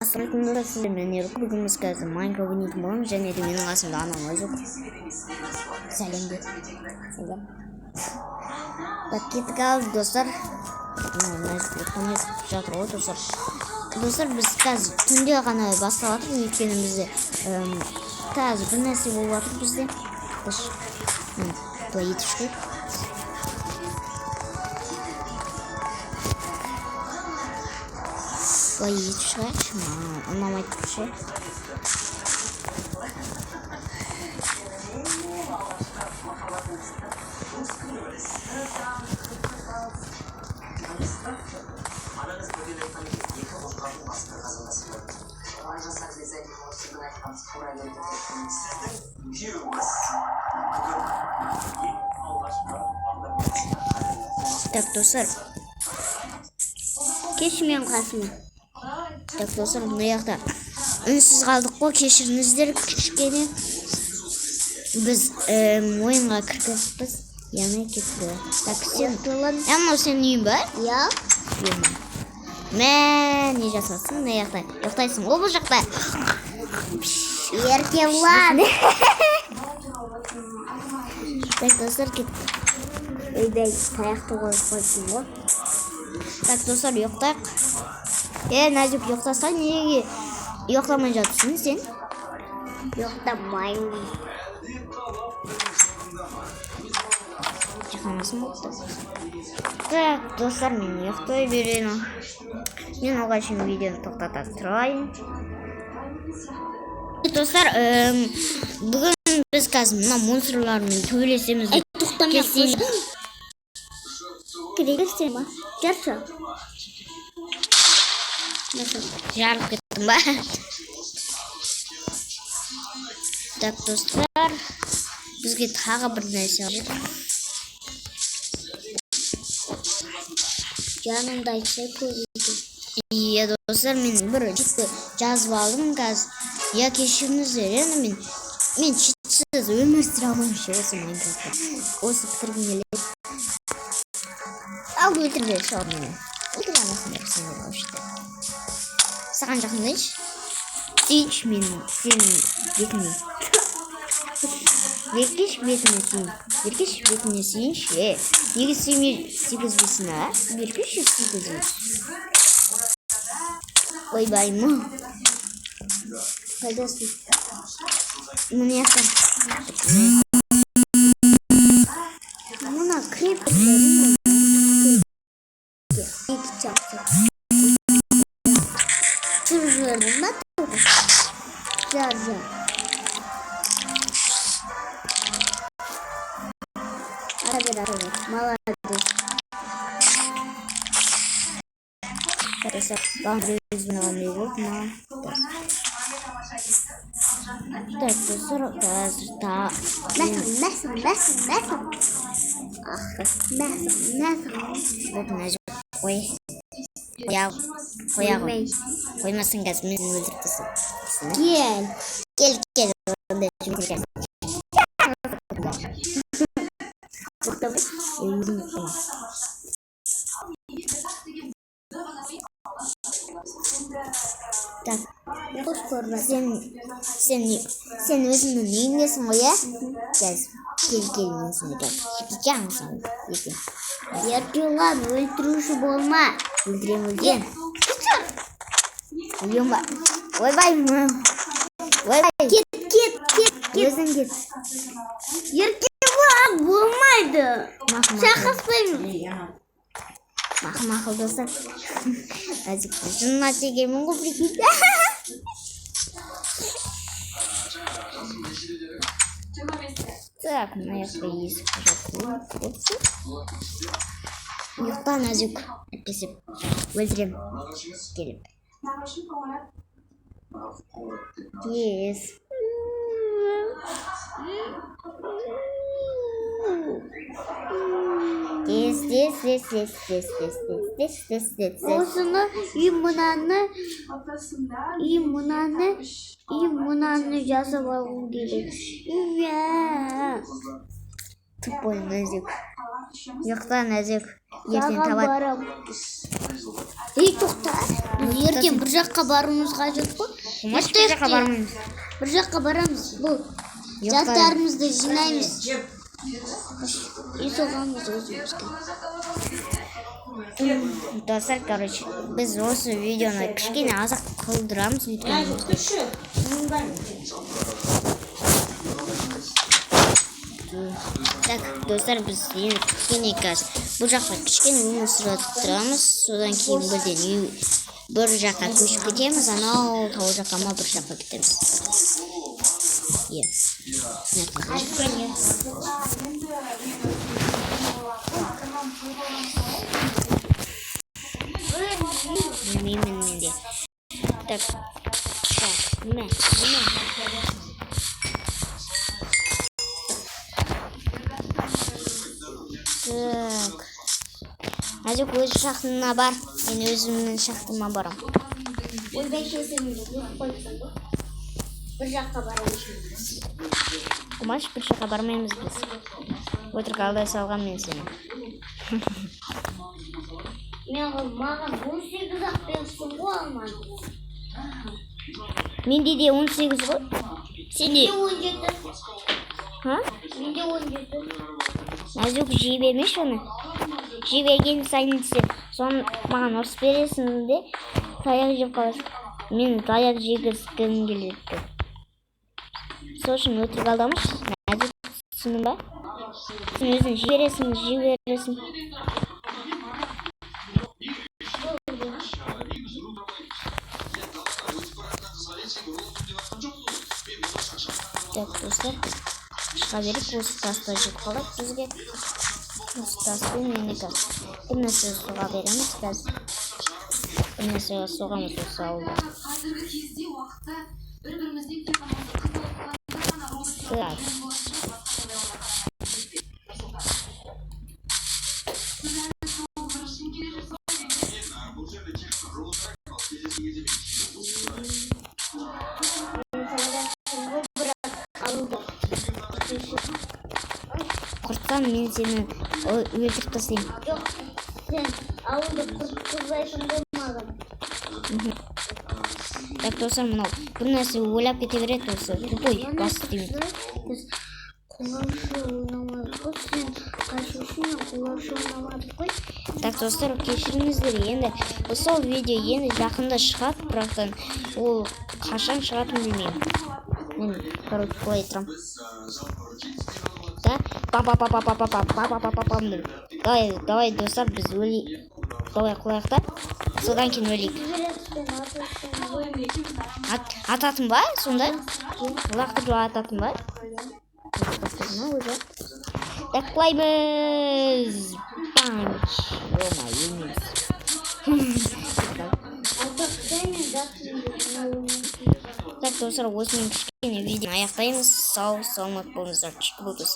Ассалаумағалейкум, достар! Сіздермен Ерік. Бүгін біз қазір Майнкрафт ойнайтын боламыз және де менің қасымда анам жоқ. Сәлем де. Сәлем. Так, кеттік. Ал, достар, мына ұйықтамай жатыр ғой, достар. Достар, біз қазір түнде ғана бастап жатырмыз, өйткені бізде қазір бір нәрсе болып жатыр бізде. Былай етіп шығайық, былай етіп шығайықшы. Маған ұнамай тұр ше. Так, достар. Келші менің қасыма. Так, достар, мына жақта үнсіз қалдық қой, кешіріңіздер кішкене. Біз ойынға кіріп кетіппіз. Яғни кетті. Так, сен, мынау сенің үйің ба? Иә. Мә, не жасасың мына жақта? Ұйықтайсың ғой бұл жақта. Еркебұлан. Так, достар, кеттік. Ойбай, таяқты қойып қойыпсың ғой. Так, достар, ұйықтайық. Е, Нәзік, ұйықтасаң, неге ұйықтамай жатырсың сен? Ұйықтамаймын. Ұйықтамасың болыпты. Так, достар, мен ұйықтай берейін. Мен оған шейін видеоны тоқтата тұрайын. Достар, бүгін біз қазір мына монстрлармен төбелесеміз деп Тоқтамай. келсем. Кіресің ба? Жаршы. Жарылып кеттім ба? Так, достар, бізге тағы бір нәрсе қажет. Жаныңды айтса көресің. Иә, достар, мен бір читті жазып алдым қазір. Иә, кешіріңіздер, енді мен читсіз өмір сүре алмаймын ше осы Майнкрафтта. Осы бітіргім келеді. Ал, өлтіріңдер ал мені. Өлтіре алмайсыңдар сендер вообще. Саған жақындайыншы. Сүйінші менің сенің бетіңе. Беркеш, бетіңе сүйін. Беркеш, бетіңе сүйінші. Е, неге сүймей сүйгізбейсің, а? Беркеші, сүйгізейін. Ойбай, ма. Қайдасың? Мына жақта. Мына крипер. Екі чапты. Түсіріп жібердің ба? Жар, жар. Ара бер, ара бер. Молодец. Достар, маған біреу звондағандай болды маған. Так, достар, қазір та Мәсің, мәсің, мәсің, мәсің. Ах, мәсің, мәсің. Вот, мына жер қой. Қоя, қоя ғой. Қоймасаң, қазір мені өлтіріп тастайды. Кел. Кел, кел. Онда жұмыс кел. Өзің ұйықтама. Так, Қос көрмес. сен өзіңнің үйіңдесің ғой, иә? Қазір кел, кел, мен сені қазір жіберемін сені ертең. Еркебұлан, өлтіруші болма. Өлтірем, өлтірем. Өлем ба? Ойбай, ойбай. Кет, кет, кет, кет. Өзің кет. Еркебұлан, болмайды. Мақұл, мақұл. Шақыртпаймын. Мақұл, мақұл, достар. Нәзік жынына тигенмін ғой, прикинь. Так, мына жақта есік жабылып. Ұйықта, Нәзік. Әйтпесе өлтірем. Келіп. Тез. Тез, тез, тез, тез, тез, тез, тез, тез, тез, тез, тез. Осыны и мынаны, и мынаны, и мынаны жасап алғым келеді. Иә. Тупой Нәзік. Ұйықта, Нәзік. Ертең Саған табады. Барам. Ей, тоқта. Біз ертең бір жаққа баруымыз қажет қой. Қумаш, бір жаққа бармаймыз. Бір жаққа барамыз. Бұл Жоқ, заттарымызды жинаймыз. Үй соғамыз өзімізге. Достар, короче, біз осы видеоны кішкене азақ қылдырамыз, өйткені бізге Так, достар, біз енді кішкене қазір бұл жақта кішкене өмір сүре тұрамыз, содан кейін бірден үй бір жаққа көшіп кетеміз, анау тау жаққа ма, бір жаққа кетеміз. Иә. Мына жаққа. Білмеймін мен де. Так, так, неме, неме? Так. Назик, өз шахтына бар. Мен өзімнің шахтыма барам. Ойбай, кесімді қойыпсың ғой. Бір жаққа барамыз. Қумаш, бір жаққа бармаймыз біз. Өтірік алдай салған мен сені. Мен маған 18 ақ беріпсің ғой алманы. Менде де 18 ғой. Сенде? Менде 17. Ха? Менде 17. Назик, жей бермеші оны. Жей берген сайын сен соны маған ұрыс бересің де, таяқ жеп қаласың. Мен таяқ жегізгім келеді. Сол үшін өтірік алдамашы. Назик, түсіндің ба? Сен өзің жей бересің, жей бересің. Так, достар, шыға берейік, осы тасты жеп қалады бізге. Осы таспен енді қазір бір нәрсе соға береміз қазір. Бір нәрсе соғамыз осы ауылда. Қазіргі кезде уақытта бір бірімізден тек қана осы қыз оқығанда ғана робот Так. болатын басқа жағдайларда сіз әлі сол бір келе жүрсіз. Алуды. Құртсам, мен сені өлтіріп тастаймын. Жоқ, сен ауылды құртқызбайсың ғой маған. Так, достар, мынау бір нәрсе ойлап кете береді осы. Тупой, бас істемейді. Біз қоламшы ойнамадық қой. Сен қашушы, мен қоламшы ойнамадық қой. Так, достар, кешіріңіздер, енді сол видео енді жақында шығады, бірақтан ол қашан шығатынын білмеймін. Мен, короче, былай тұрамын. Да, па па па па па па па па па па па пам деп. Давай, давай, достар, біз өлей. Давай құлайық та. Содан кейін өлейік. Жібересің, атасың ғой. Ататын ба сонда? Лақтырып ататын ба? Ма уже? Так, құлаймыз. Панч. Ё-моё, өлмейміз. Атақтай мен жақсы. Так, достар, осымен кішкене видеоны аяқтаймыз. Сау, саламат болыңыздар. Күшті болды, достар.